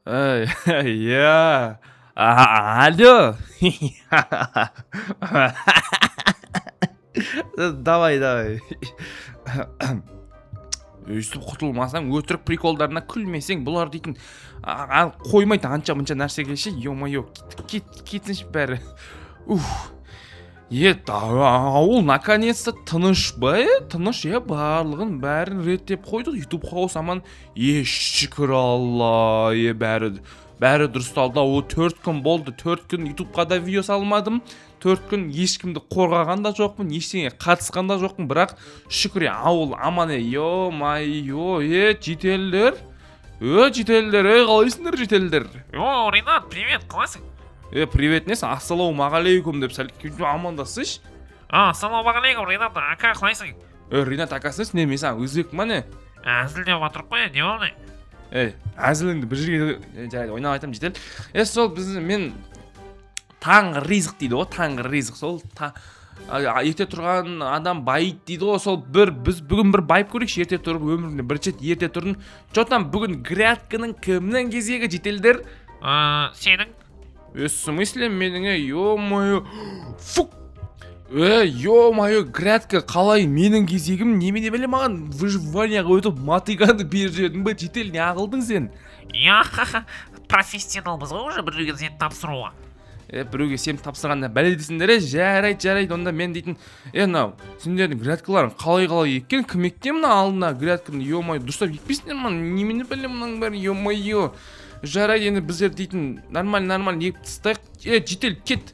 Ey, иә. Алло. Давай, давай. Өйстіп құтылмасаң, өтірік приколдарына күлмесең, бұлар дейтін қоймайды анша мынша нәрсеге ше, ё-моё, кет, кетсінші бәрі. Уф. Е, ауыл наконец-то тыныш ба, е? Тыныш, е, барлығын бәрін реттеп қойдық. YouTube хаус аман. Е, шүкір Алла, е, бәрі бәрі дұрысталды. О, 4 күн болды, 4 күн ютубқа да видео салмадым, 4 күн ешкімді қорғаған да жоқпын, ештеңеге қатысқан да жоқпын, бірақ шүкір, е, ауыл аман. Е, ё-моё, е, жительдер, е, жительдер, е, қалайсыңдар, жительдер? О, Ринат, привет, қалайсың? Е, привет несі, ассалаумағалейкум деп сәл амандассайшы. А, ассалаумағалейкум, Ринат ака, қалайсың? Е, Ринат акасы, не, мен саған өзбекпін ба, не? Әзілдеп отырып қой, не болды? Ей, әзіліңді бір жерге. Е, жарайды, ойнап айтамын, житель. Е, сол біз мен таңғы ризық дейді ғой, таңғы ризық сол ерте тұрған адам байиды дейді ғой. Сол бір біз бүгін бір байып көрейікші. Ерте тұрып, өмірімде бірінші рет ерте тұрдым. Че там, бүгін грядканың кімнің кезегі, жительдер? Сенің. Е, в смысле менің? Е, ё-моё, фук, е, ё-моё, грядка қалай менің кезегім? Немене, бәле, маған выживанияға өтіп, мотыганы беріп жібердің ба, житель? Не қылдың сен? Я, профессионалмыз ғой уже біреуге сені тапсыруға. Е, біреуге сеніп тапсырғанда бәле дейсіңдер. Е, жарайды, жарайды, онда мен дейтін. Е, мынау сендердің грядкаларың қалай қалай еккен? Кім еккен мына алдына грядканы? Ё-моё, дұрыстап екпейсіңдер ма, немене, бәле, мынаның бәрі? Ё-моё, жарайды, енді біздер дейтін нормально, нормально егіп тастайық. Е, житель, кет,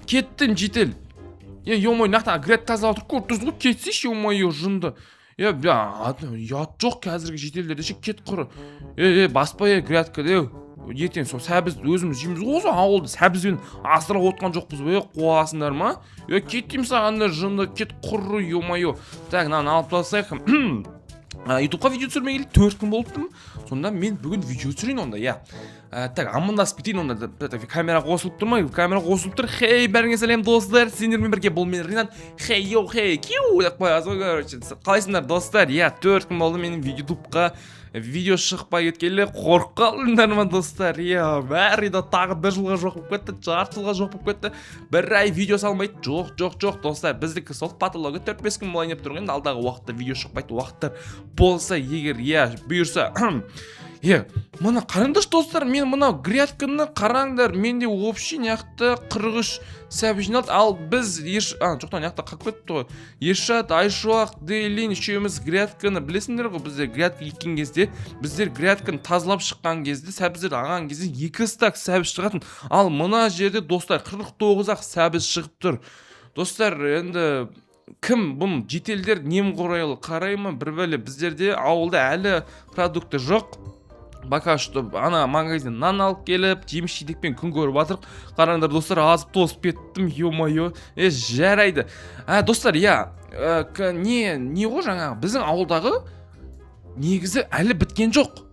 кеттім, житель. Е, ё-моё, мына жақта грядка тазалап отыр, көріп тұрсың ғой, кетсейші, ё-моё, жынды. Е, бля, ұят жоқ қазіргі жительдерде ше. Кет, құры. Е, е, баспа, е, грядкада. Е, ертең сол сәбізді өзіміз жейміз ғой, осы ауылды сәбізбен асырап отқан жоқпыз ба? Е, қуасыңдар ма? Е, кет деймін саған да, жынды, кет, құры, ё-моё. Так, мынаны алып тастайық. Ютубқа видео түсірмегелі 4 күн болыпты. Сонда мен бүгін видео түсірейін онда, иә. Так, амандасып кетейін онда. Так, камера қосылып тұр ма? Камера қосылып тұр. Хей, бәріңе сәлем, достар, сендермен бірге бұл мен, Ринат. Хей, йоу, хей, киу деп қоясыз ғой. Короче, қалайсыңдар, достар? Иә, 4 күн болды менің ютубқа видео шықпай кеткелі. Қорқып қалдыңдар ма, достар? Иә, бәрі де тағы бір жылға жоқ болып кетті, жарты жылға жоқ болып кетті, бір ай видео салмайды. Жоқ, жоқ, жоқ, достар, біздікі сол патология, 4-5 күн болайын деп тұр ғой. Енді алдағы уақытта видео шықпайтын уақыттар болса егер, иә, бұйырса. Е, мына қараңдаршы, достар, мен мынау грядканы қараңдар, менде вообще мына жақта 43 сәбіз жиналды. Ал біз еш, а, жоқ, мына жақта қалып кетті ғой. Ершат, Айшуақ, Дейлин үшеуміз грядканы, білесіңдер ғой, біздер грядка еккен кезде, біздер грядканы тазалап шыққан кезде, сәбіздерді алған кезде екі стак сәбіз шығатын. Ал мына жерде, достар, 49 ақ сәбіз шығып тұр. Достар, енді кім бұны, жительдер немқұрайлы қарай ма, бір бәле. Біздерде ауылда әлі продукты жоқ пока что, ана магазин нан алып келіп, жеміс жидекпен күн көріп жатырық. Қараңдар, достар, азып тозып кеттім, ё-моё. Е, жарайды, а, достар, иә, не ғой, жаңағы біздің ауылдағы негізі әлі біткен жоқ,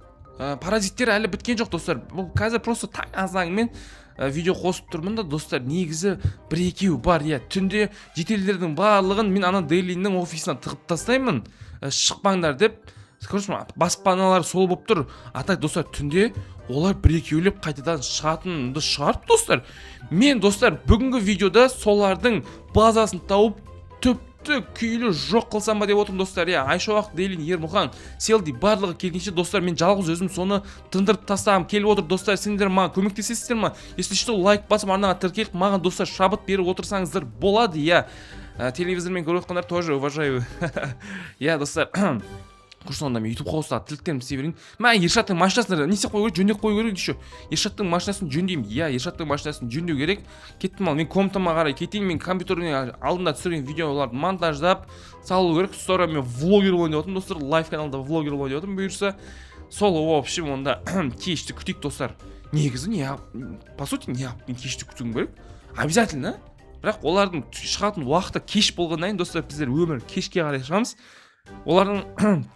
паразиттер әлі біткен жоқ, достар. Бұл қазір просто таң азанмен видео қосып тұрмын да, достар. Негізі бір екеуі бар, иә. Түнде жительдердің барлығын мен ана Дейлиннің офисына тығып тастаймын, шықпаңдар деп. Короче, баспаналар сол болып тұр. А так, достар, түнде олар бір екеулеп қайтадан шығатынды шығарып, достар. Мен, достар, бүгінгі видеода солардың базасын тауып, түпті күйлі жоқ қылсам ба деп отырмын, достар. Иә, Айшуақ, Дейлин, Ермұхан, Селди барлығы келгенше, достар, мен жалғыз өзім соны тындырып тастағым келіп отыр. Достар, сендер маған көмектесесіздер ма? Если что, лайк басып, арнаға тіркеліп, маған, достар, шабыт беріп отырсаңыздар болады, иә. Телевизормен көріп отқандар тоже уважаю, иә. Достар, құрсын, онда мен ютуб қосылады, тірліктерімді істей берейін. Мә, Ершаттың машинасын не істеп қою керек? Жөндеп қою керек еще. Ершаттың машинасын жөндеймін, иә, Ершаттың машинасын жөндеу керек. Кеттім. Ал мен комнатама қарай кетейін. Мен компьютердің алдында түсірген видеоларды монтаждап салу керек. Скоро мен влогер болайын деп отырмын, достар, лайв каналда влогер болайын деп отырмын, бұйырса. Сол, в общем, онда кешті күтейік, достар. Негізі не, по сути, не, мен кешті күтуім керек обязательно, бірақ олардың шығатын уақыты кеш болғаннан кейін, достар, біздер өмір кешке қарай шығамыз. Олардың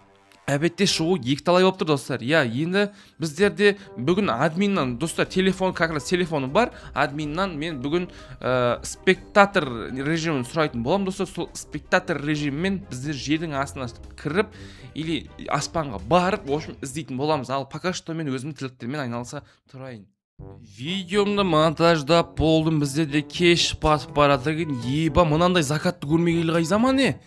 Обедте шығу екі талай болып тұр, достар. Иә, енді біздерде бүгін админнан, достар, телефон, как раз телефоны бар админнан мен бүгін спектатор режимін сұрайтын боламын, достар. Сол спектатор режимімен біздер жердің астына кіріп или аспанға барып, в общем, іздейтін боламыз. Ал пока что мен өзімнің тірліктермен айналыса тұрайын. Видеомды монтаждап болдым, бізде де кеш батып бара жатыр екен. Еба, мынандай закатты көрмегелі қай заман, е?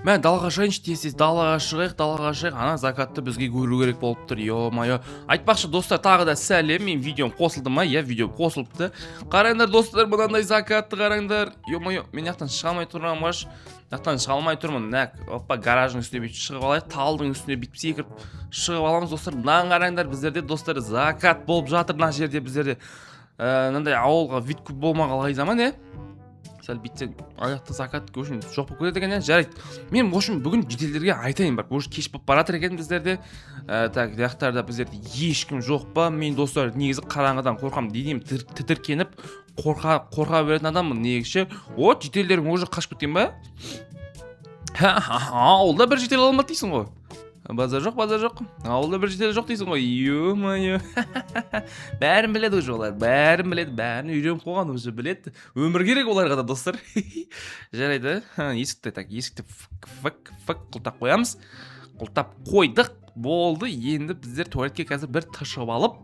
Мә, далаға шығайыншы, тез тез далаға шығайық, далаға шығайық. Ана закатты бізге көру керек болып тұр, ё-моё. Айтпақшы, достар, тағы да сәлем. Мен видеом қосылды ма? Иә, видеом қосылыпты. Қараңдар, достар, мынандай закатты қараңдар. Ё-моё, мен мына жақтан шыға алмай тұрмын, аш мына жақтан шыға алмай тұрмын. Нәк, опа, гараждың үстіне бүйтіп шығып алайық, талдың үстіне бүйтіп секіріп шығып аламыз, достар. Мынаны қараңдар, біздерде, достар, закат болып жатыр мына жерде. Біздерде мынандай ауылға вид болмағалы қай заман, е? Сәл бүйтсең, аяқта закат, в общем, жоқ болып кетеді екен, иә. Жарайды, мен, в общем, бүгін жительдерге айтайын барып, уже кеш болып бара жатыр екен біздерде. Так, мына жақтарда біздерде ешкім жоқ па? Мен, достар, негізі қараңғыдан қорқамын, денем тітіркеніп, қорқа қорқа беретін адаммын негізі ше. Вот, жительдерің уже қашып кеткен ба? Ауылда бір житель алмады дейсің ғой. Базар жоқ, базар жоқ, ауылда бір житель жоқ дейсің ғой. Ё-моё, бәрін біледі уже олар, бәрін біледі, бәрін үйреніп қойған, уже біледі. Өмір керек оларға да, достар. Жарайды. Ха, есікті, так, есікті фк фк фк құлыптап қоямыз. Құлыптап қойдық, болды. Енді біздер туалетке қазір бір тышып алып,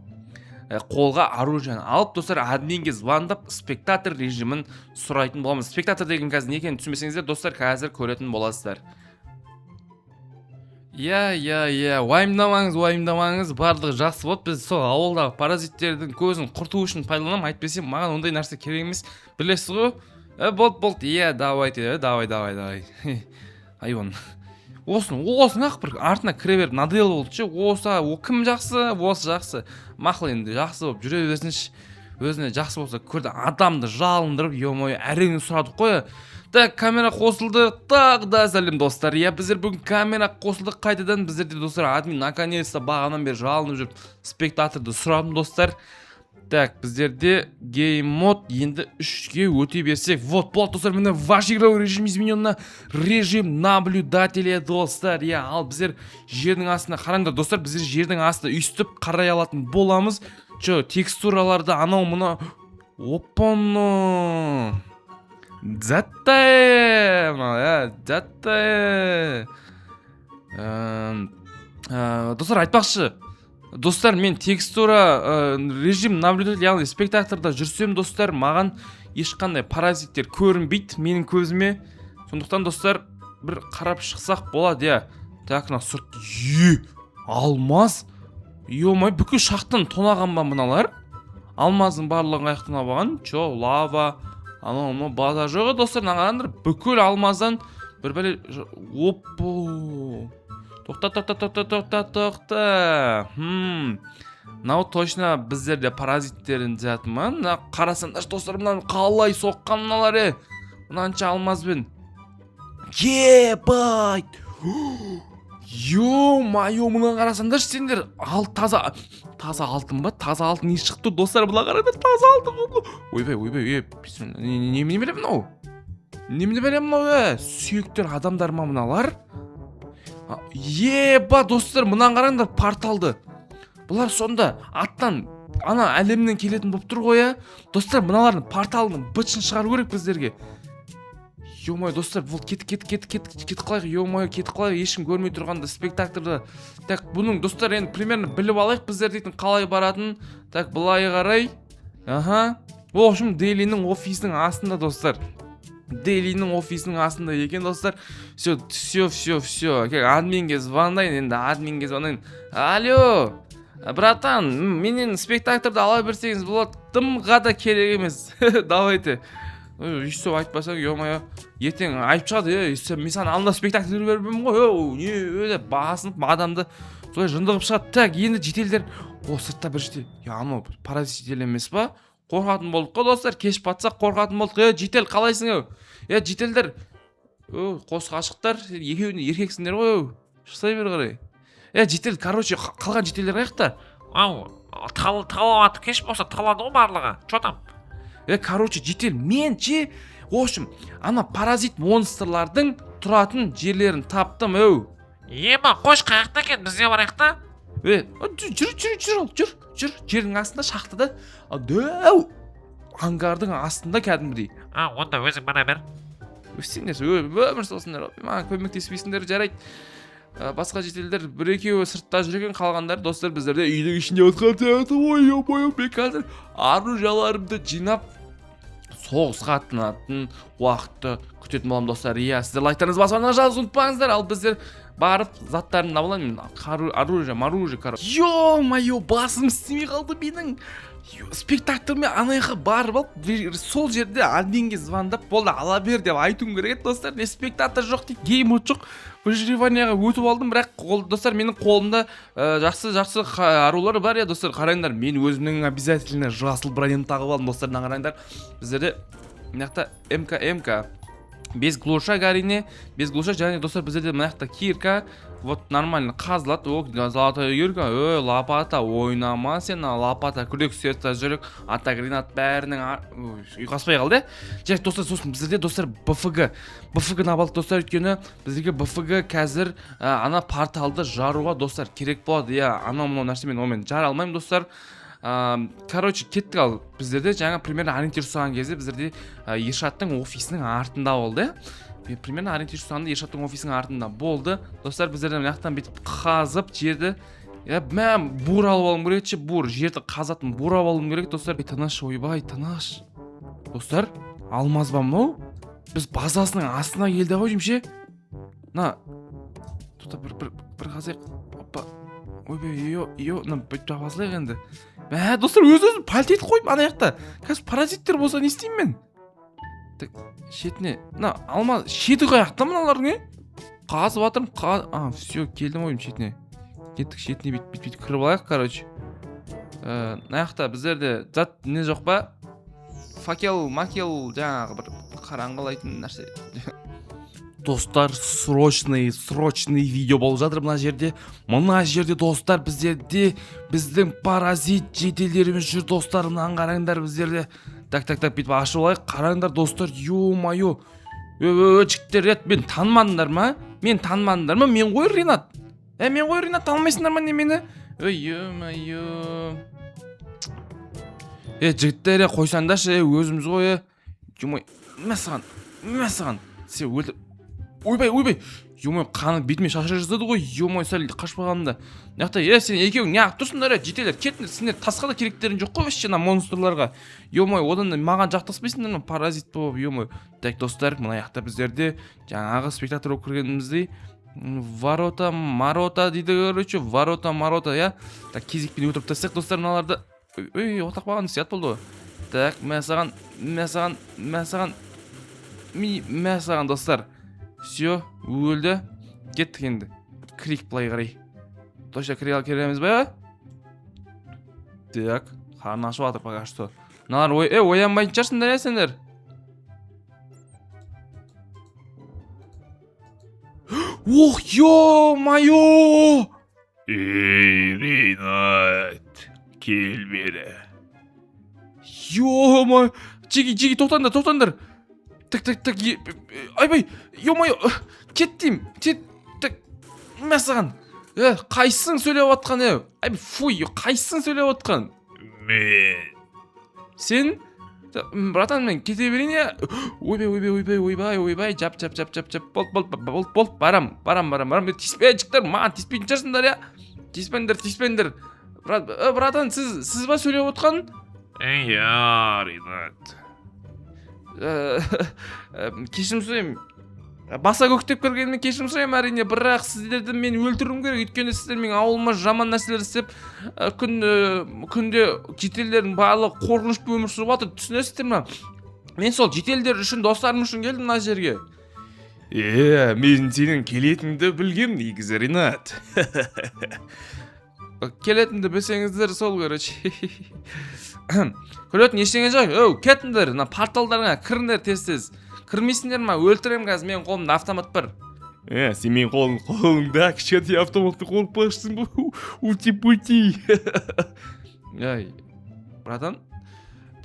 қолға оружиені алып, достар, админге звондап, спектатор режимін сұрайтын боламыз. Спектатор деген қазір не екенін түсінбесеңіздер, достар, қазір көретін боласыздар. Иә, уайымдамаңыз, уайымдамаңыз, барлығы жақсы болады. Біз сол ауылдағы паразиттердің көзін құрту үшін пайдаланамын, әйтпесе маған ондай нәрсе керек емес, білесіз ғой. Болды, болды, иә, давайте, давай, давай, давай. Айуан, осыны, осыны ақ бір артына кіре беріп надоел болды ше. Осы о кім жақсы? Осы жақсы. Мақұл, енді жақсы болып жүре берсінші, өзіне жақсы болса. Көрді, адамды жалындырып, ё-моё, әрең сұрадық қой. Так, камера қосылды. Тағы да сәлем, достар. Иә, біздер бүгін камера қосылды қайтадан. Біздерде, достар, админ наконец-то бағанадан бері жалынып жүріп спектаторды сұрадым, достар. Так, біздерде game mode енді үшке өте берсек, вот, болады, достар. Міне, ваш игровой режим изменен на режим наблюдателя, достар. Иә, ал біздер жердің астына, қараңдар, достар, біздер жердің астына өйстіп қарай алатын боламыз. Че, текстураларды, анау мынау, опана, заттай мынау, иә, заттай. Достар, айтпақшы, достар, мен текстура режим наблюдатель, яғни спектаторда жүрсем, достар, маған ешқандай паразиттер көрінбейді менің көзіме. Сондықтан, достар, бір қарап шықсақ болады, иә. Так, мына сырт, е, алмаз, ё-моё, бүкіл шахтаны тонаған ба мыналар? Алмаздың барлығын қаяқтан алып алған? Че, лава, анау мынау, базар жоқ, достар. Мына қараңдар, бүкіл алмаздан бір бәле. Оппо, тоқта, тоқта, тоқта, тоқта, тоқта. Мынау точно біздерде паразиттердің заты ма? Мына қарасаңдаршы, достар, мынаны қалай соққан мыналар, е, мынанша алмазбен? Ебать, ё-моё, мына қарасаңдаршы сендер. Ал таза, таза алтын ба? Таза алтын не шықты, достар? Мына қараңдар, таза алтын ғой бұл. Ойбай, ойбай, е, бисмилля, немене бәле мынау? Немене бәле мынау, е? Сүйектер, адамдар ма мыналар? Еба, достар, мынаны қараңдар, порталды. Бұлар сонда аттан ана әлемнен келетін болып тұр ғой, иә. Достар, мыналардың порталының бытшын шығару керек біздерге. Ё-моё, достар, бұл кеттік, кеттік, кеттік, кеттік, кетіп қалайық. Ё-моё, кетіп қалайық ешкім көрмей тұрғанда спектакльді. Так, бұның, достар, енді примерно біліп алайық біздер дейтін қалай баратынын. Так, былай қарай, аха, в общем, Дейлинің офисінің астында, достар, Дейлинің офисінің астында екен, достар. Все, все, все, все. Админге звондайын енді, админге звондайын. Алло, братан, менен спектакльді ала берсеңіз болады, дымға да керек емес, давайте. Өйстіп айтпасаң, ё-моё, ертең айтып шығады: «Ей, сен, мен саған алдында спектакль беріп ғой, оу, не е?» деп басынып, адамды солай жынды қылып шығады. Так, енді жительдер, о, сыртта бір житель. Е, анау паразит житель емес па? Қорқатын болдық қой, достар, кеш батсақ, қорқатын болдық. Е, житель, қалайсың? Ау, е, жительдер, о, қос ғашықтар, екеуің де еркексіңдер ғой, ау, шықсай бері қарай. Е, житель, короче, қалған жительдер қаяқта? Ау, тығылып жатыр, кеш болса тығылады ғой барлығы. Че там? Е, короче, житель, мен ше, в общем, ана паразит монстрлардың тұратын жерлерін таптым, өу. Ема, қош, қаяқта екен? Біз де барайық та. Е, жүр, жүр, жүр, ал, жүр, жүр, жердің астында, шахтада, дәу ангардың астында кәдімгідей. А, онда өзің бара бер. Сендер өмір солсыңдар, маған көмектеспейсіңдер, жарайды. Басқа жительдер бір екеуі сыртта жүр екен, қалғандары, достар, біздерде үйдің ішінде отқан сияқты. Ой, ой, мен қазір оружияларымды жинап соғысқа аттанатын уақытты күтетін боламын, достар. Иә, сіздер лайктарыңызды басып, ана жазуды ұмытпаңыздар. Ал біздер барып заттарымды алып алайын мен, оружие моружие, короче. Ё-моё, басым істемей қалды менің. Спектакльмен ана жаққа барып алып, сол жерде админге звондап, болды, ала бер деп айтуым керек еді, достар. Не спектакль жоқ дейді, гейм мод жоқ, выживанияға өтіп алдым. Бірақ ол, достар, менің қолымда жақсы жақсы арулар бар. Иә, достар, қараңдар, мен өзімнің обязательно жасыл бронямды тағып алдым, достар. Мына қараңдар, біздерде мына жақта МК, МК без глушак, әрине, без глушак. Және, достар, біздерде мына жақта кирка, вот, нормально қазылады. О, золотая кирка. Ой, лопата, ойнама сен, лопата, күрек, сердце, жүрек, ата гранат, бәрінің ой, ұйқаспай қалды, иә. Жарайды, достар, сосын біздерде, достар, БФГ, БФГ алдық, достар, өйткені бізге БФГ қазір ана порталды жаруға, достар, керек болады. Иә, анау мынау нәрсемен онымен жара алмаймын, достар. Короче, кеттік. Ал біздерде жаңа примерно ориентир ұстаған кезде біздерде Ершаттың офисінің артында болды, иә. Примерно ориентир ұстағанда Ершаттың офисінің артында болды, достар. Біздерде мына жақтан бүйтіп қазып жерді, иә, мә, бур алып алуым керек ше, бур, жерді қазатын бур алып алуым керек, достар. Ой, тыныш, ойбай, тыныш, достар. Алмаз ба мынау? Біз базасының астына келді ғой деймін ше. Мына тоқта, бір қазайық. Опа, ойбай, ё, ё, мына бүйтіп жаба салайық енді. Мә, достар, өз өзін пальто етіп қойып ана жақта. Қазір паразиттер болса, не істеймін мен? Так, шетіне мына алма шеті қаяқта мыналардың? Е, қазып жатырмын. А, все, келдім ғой шетіне. Кеттік шетіне, бүйтіп, бүйтіп, бүйтіп кіріп алайық, короче. Мына жақта біздерде зат не жоқ па? Факел макел, жаңағы бір қараңғылайтын нәрсе. Достар, срочный, срочный видео болып жатыр мына жерде. Мына жерде, достар, біздерде біздің паразит жительдеріміз жүр, достар. Мынаны қараңдар біздерде. Так, так, так, бүйтіп ашып алайық. Қараңдар, достар, ё-моё. Ө, жігіттер, рет, мен танымадыңдар ма? Мен танымадыңдар ма? Мен ғой Ринат. Е, мен ғой Ринат, танымайсыңдар ма не мені? Ой, ё-моё. Е, жігіттер, е, қойсаңдаршы, е, өзіміз ғой, е. Ё-моё, мә саған, мә саған. Сен өлтір. Ойбай, ойбай. Ё-моё, қаны бетіме шашыра жаздады ғой. Ё-моё, сәл қашпағанымда. Мына жақта, е, сен екеуің неғып тұрсыңдар, е, жительдер, кетіңдер, сендер тасқа да керектерің жоқ қой вообще ана монстрларға. Ё-моё, одан да маған жақтаспайсыңдар ма, паразит болып, ё-моё. Так, достар, мына жақта біздерде жаңағы спектакль болып кіргеніміздей, ворота, марота дейді, короче, ворота, марота, иә. Так, кезекпен өлтіріп тастайық, достар, мыналарды. Ой, отақ қалған сияқты болды ғой. Так, мә саған, мә саған, мә саған, ми, мә саған, достар. Все, өлді. Кеттік енді. Кірейік былай қарай. Точно кіре келеміз ба? Так, қарны ашып жатыр пока что. Мыналар ой, е, оянбайтын шығарсыңдар, иә, сендер. Ох, ё-моё! Ей, Ринат, кел бері. Ё-моё! Жеги, жеги, тоқтаңдар, тоқтаңдар. Так, так, так, айбай, ё-моё, кет деймін, кет, так, мә саған. Е, қайсың сөйлеп жатқан, е? Айбай, фуй, қайсың сөйлеп жатқан? Мен. Сен? Братан, мен кете берейін, иә? Ойбай, ойбай, ойбай, ойбай, ойбай, жап, жап, жап, жап, жап, болды, болды, болды, болды, барам, барам, барам, барам. Тиіспе, жігіттер, маған тиіспейтін шығарсыңдар, иә? Тиіспеңдер, тиіспеңдер. Брат, братан, сіз ба сөйлеп отқан? Иә, Ринат. Кешірім сұраймын. Баса көктеп кіргеніме кешірім сұраймын, әрине, бірақ сіздерді мен өлтіруім керек, өйткені сіздер менің ауылыма жаман нәрселер істеп, күнде жительдердің барлығы қорқынышпен өмір сүріп жатыр, түсінесіздер ме? Мен сол жительдер үшін, достарым үшін келдім мына жерге. Е, мен сенің келетініңді білгем негізі, Ринат. Келетінді білсеңіздер, сол, короче. Күлетін ештеңе жоқ. Өу, кетіңдер, мына порталдарыңа кіріңдер тез-тез. Кірмейсіңдер ма? Өлтірем қазір, менің қолымда автомат бар. Е, сен менің қолыңда кішкентай автоматты қорықпақшысың ба? Ути-пути. Ей, братан,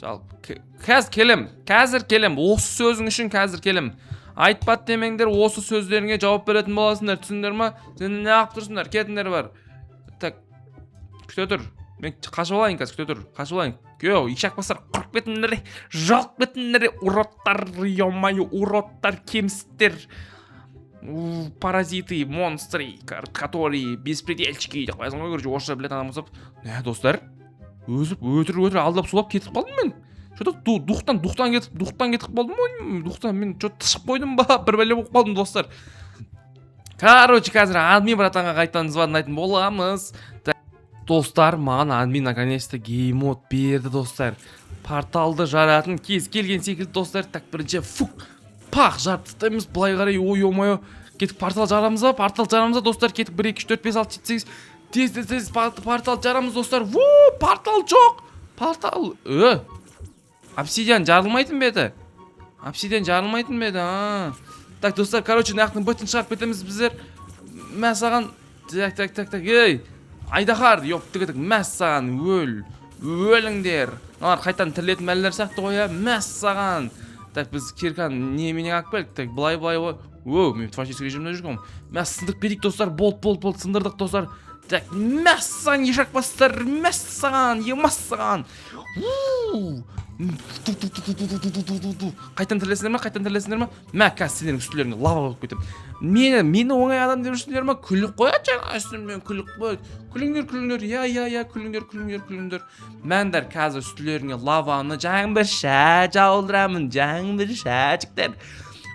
жалпы, қазір келем, қазір келем, осы сөзің үшін қазір келем. Айтпады демеңдер, осы сөздеріңе жауап беретін боласыңдар, түсіндіңдер ма? Сендер неғып тұрсыңдар? Кетіңдер бар. Так, күте тұр, мен қашып алайын қазір, күте тұр, қашып алайын. Йоу, ишак бастар, құрып кетіңдер, жалып кетіңдер, уродтар, ё-моё, уродтар, кемістер. Паразиты, монстры, которые беспредельщики деп қоясың ғой, короче, орысша білетін адам болсап. Не, достар, өзіп өтірік өтірік алдап сулап кетіп қалдым мен. Че-то духтан кетіп қалдым ғой, духтан мен че-то тышып қойдым ба, бір бәле болып қалдым, достар. Короче, қазір админ братанға қайтадан звондайтын боламыз. Так, достар, маған админ наконец-то гейммод берді, достар. Порталды жаратын кез келген секілді, достар. Так, бірінші фук, пах, жарып тастаймыз былай қарай. Ой, ё-моё, кетіп портал жарамыз ба, портал жарамыз ба, достар? Кетіп, бір, екі, үш, төрт, бес, алты, жеті, сегіз, тез, тез, тез, портал жарамыз, достар. Ву, портал жоқ, портал. Обсидиан жарылмайтын ба еді? Обсидиан жарылмайтын ба еді? А, так, достар, короче, мына жақтың бытын шығарып кетеміз біздер. Мә саған. Так, так, так, так, ей, айдаһар, ёптігідік, мә саған, өл, өліңдер. Мыналар қайтадан тірілетін бәлелер сияқты ғой, иә. Мә саған. Так, біз кирканы неменеге алып келдік? Так, былай, былай, былай. Оу, мен творческий режимде жүргенмін. Мә, сындырып кетейік, достар. Болды, болды, болды, сындырдық, достар. Так, мә саған, ешақбастар, мә саған, емассаған. Ту, ту, ту, ту, ту, ту, ту, ту, ту, ту. Қайтадан тірілесіңдер ма, қайтадан тірілесіңдер ма? Мә, қазір сендердің үстілеріңе лава болып кетемін. Мені оңай адам деп жүрсіңдер ма? Күліп қояды жаңа үстімнен, күліп қояды. Күліңдер, күліңдер, иә, иә, иә, күліңдер, күліңдер, күліңдер. Мәндер, қазір үстілеріңе лаваны жаңбырша жаудырамын, жаңбырша, жігіттер.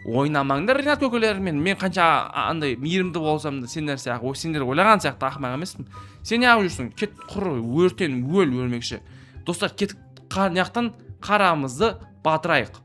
Ойнамаңдар Ринат көкелермен. Мен қанша андай мейірімді болсам да, сендер сияқты, сендер ойлаған сияқты ақымақ емеспін. Сен неғып жүрсің? Кет, құр өртен, өл, өрмекші. Достар, кетіп, мына жақтан қарамызды батырайық.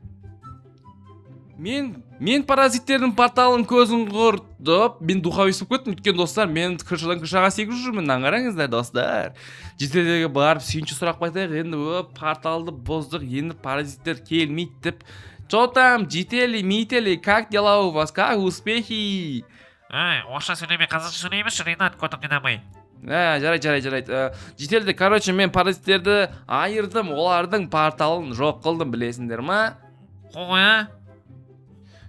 Мен паразиттердің порталын көзін құртып, мен духовик болып кеттім, өйткені, достар, мен крышадан крышаға секіріп жүрмін. Мынаны қараңыздар, достар. Жетелерге барып сүйінші сұрап қайтайық енді. Ö, порталды бұздық, енді паразиттер келмейді деп. Че там, жители мители, как дела у вас, как успехи? Ай, орысша сөйлемей, қазақша сөйлеймізші, Ринат, көтің қинамай. Ә, жарайды, жарайды, жарайды. Жительді, короче, мен паразиттерді айырдым, олардың порталын жоқ қылдым, білесіңдер ма? Қой, а?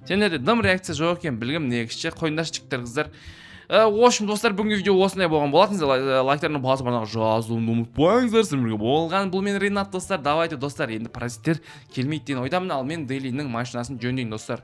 Сендерде дым реакция жоқ екен, білгім негізі. Қойыңдаршы, жігіттер, қыздар. В общем, достар, бүгінгі видео осындай болған болатын. Лайктарына басып, арнаға жазуды ұмытпаңыздар. Сіздермен бірге болған бұл мен, Ринат, достар. Давайте, достар, енді паразиттер келмейді деген ойдамын, ал мен Дейлиннің машинасын жөндейін, достар.